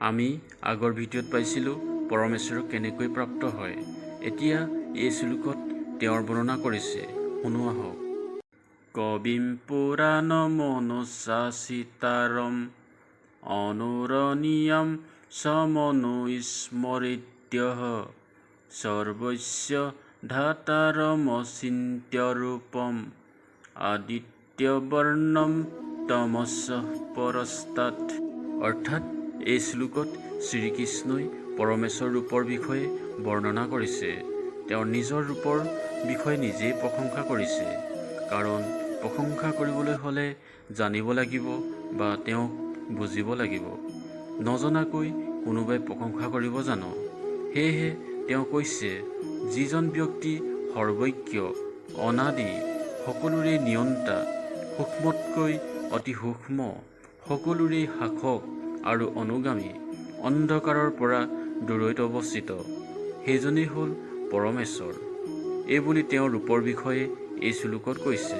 আমি আগৰ ভিডিঅ'ত পাইছিলোঁ পৰমেশ্বৰক কেনেকৈ প্ৰাপ্ত হয়। এতিয়া এই শ্লোকত তেওঁৰ বৰ্ণনা কৰিছে, শুনো আহক। কবিম পুৰাণমনুশাসিতাৰম অণোৰণীয়ান সমনুস্মৰেদ্যঃ সৰ্বস্য ধাতাৰমচিন্ত্য ৰূপম আদিত্যবৰ্ণম তমসঃ পৰস্তাৎ। অৰ্থাৎ এই শ্লোকত শ্ৰীকৃষ্ণই পৰমেশ্বৰ ৰূপৰ বিষয়ে বৰ্ণনা কৰিছে। তেওঁৰ নিজৰ ৰূপৰ বিষয়ে নিজেই প্ৰশংসা কৰিছে, কাৰণ প্ৰশংসা কৰিবলৈ হ'লে জানিব লাগিব বা তেওঁক বুজিব লাগিব। নজনাকৈ কোনোবাই প্ৰশংসা কৰিব জানো? সেয়েহে তেওঁ কৈছে, যিজন ব্যক্তি সৰ্বজ্ঞ, অনাদি, সকলোৰে নিয়ন্তা, সূক্ষ্মতকৈ অতি সূক্ষ্ম, সকলোৰে শাসক আৰু অনুগামী, অন্ধকাৰৰ পৰা দূৰৈত অৱস্থিত, সেইজনেই হ'ল পৰমেশ্বৰ। এইবুলি তেওঁৰ ৰূপৰ বিষয়ে এই শ্লোকত কৈছে।